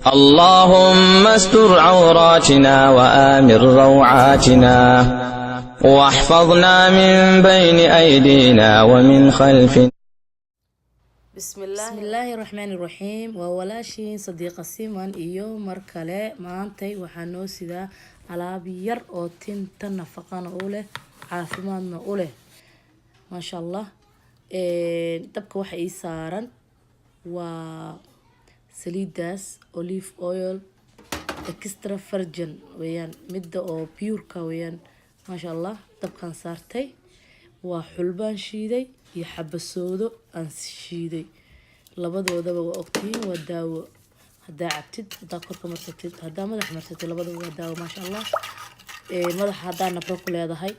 اللهم استر عوراتنا وآمن روعاتنا واحفظنا من بين أيدينا ومن خلفنا. Bismillaahi raxmaani raxiim. Waa walaashiin Sadiiqa Siman iyo mar kale. Maantay waxaa noo sidaa alaab yar oo tinta nafaqana u leh, caafimaadna u leh, maasha Allah. Dabka waxa ii saaran waa saliidaas olive oil extra virgin weeyaan, midda oo pure-ka weeyaan, maasha Allah. Dabkaan saartay waa xulbaan shiiday iyo xabasoodo aan shiiday. Labadoodaba waa ogtihiin, waa daawo. Hadaa cabtid, hadaa korka marsatid, hadaa madax marsatid, labadaba waa daawo, maasha Allah. Madaxa hadaa nabro ku leedahay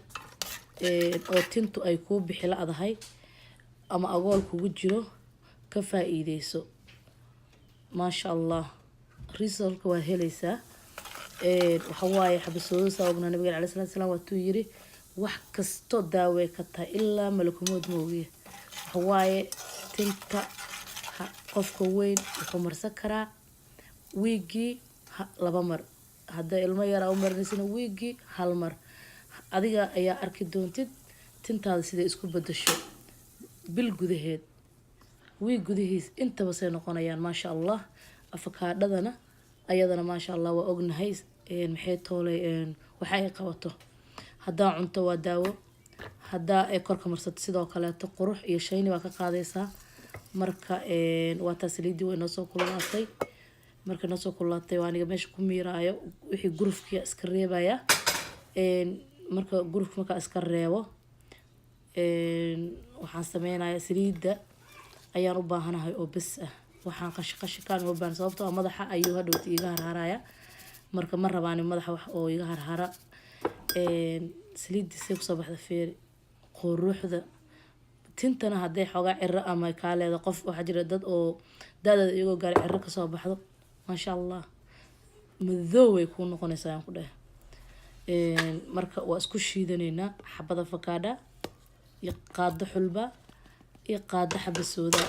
oo tintu ay kuu bixi la-dahay ama agool kugu jiro, ka faa-iideyso, maasha Allah. Result-ka waad heleysaa. Waxawaaye xabasoodo saa ogna nabiga alai salatu salaam waatuu yiri wax kasto daawey ka tahay ilaa malakumood moogiye. Waxawaaye tinta qofka weyn wuxuu marsan karaa wiigii laba mar. Hadda ilmo yaraa u marinaysana, wiigii hal mar. Adiga ayaa arki doontid tintaada siday isku bedasho bil gudaheed, wiig gudahiis, intaba say noqonayaan, maasha Allah. Afakaadhadana ayadana, maasha Allah, waa ognahay maxay toolay waxa ay qabato. Haddaa cunto waa daawo, haddaa ay korka marsato sidoo kaleeto qurux iyo shayni baa ka qaadaysaa. Marka waa taa saliidii way noo soo kululaatay. Marka noo soo kululaatay, waa aniga meesha ku miiraayo wixii gurufkia iska reebaya. Marka gurufka markaa iska reebo, waxaan sameynayaa saliidda ayaan u baahanahay oo bes ah. Waxaan qashqashikaan uma baahan, sababtoo ah madaxa ayuu hadhowta iiga harharaya. Marka ma rabaan madaxa wax oo iga harhara. Saliidii say kusoo baxda feeri quruxda. Tintana hadday xoogaa ciro ama kaa leeda, qof waxaa jira dad oo da-deeda iyagoo gaari ciro kasoo baxdo, maasha Allah, madoow way kuu noqonaysaa, aan ku dheh. Marka waa isku shiidaneynaa xabada fakaadha iyo qaado xulba iyo qaado xabasooda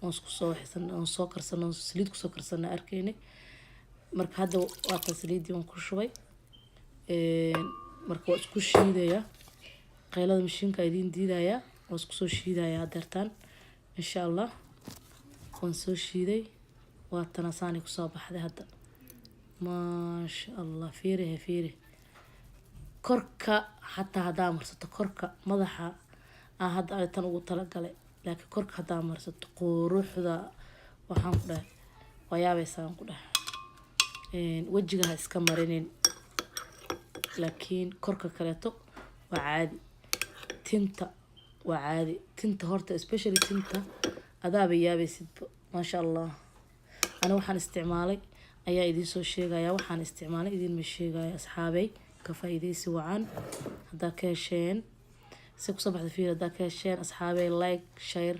oon isku soo waxaysan oon soo karsano, saliid kusoo karsana arkaynay. Marka hadda waatan saliidii waan ku shubay. Marka waa isku shiidaya, qaylada mashiinka idiin diidaya, waan isku soo shiidaya hadeertaan, insha Allah. Waan soo shiiday, waatana saani kusoo baxday hadda, maasha Allah. Fiirihe, fiiri korka xataa haddaa marsato, korka madaxa aan hadda ani tan ugu talagalay, laakiin korka haddaa marsato quruxda waxaan ku dhahay waa yaabaysaa, ku dhahay. Wejiga ha iska marinin, laakiin korka kaleeto waa caadi. Tinta waa caadi. Tinta horta, especially tinta, adaaba yaabaysidba, maasha Allah. Ani waxaan isticmaalay ayaa idiin soo sheegaya, waxaan isticmaalay idiinma sheegaya. Asxaabey, ka faa-iideysi wacan. Haddaa ka hesheen, si kusoo baxda fiir. Haddaa ka hesheen, asxaabey, like, share.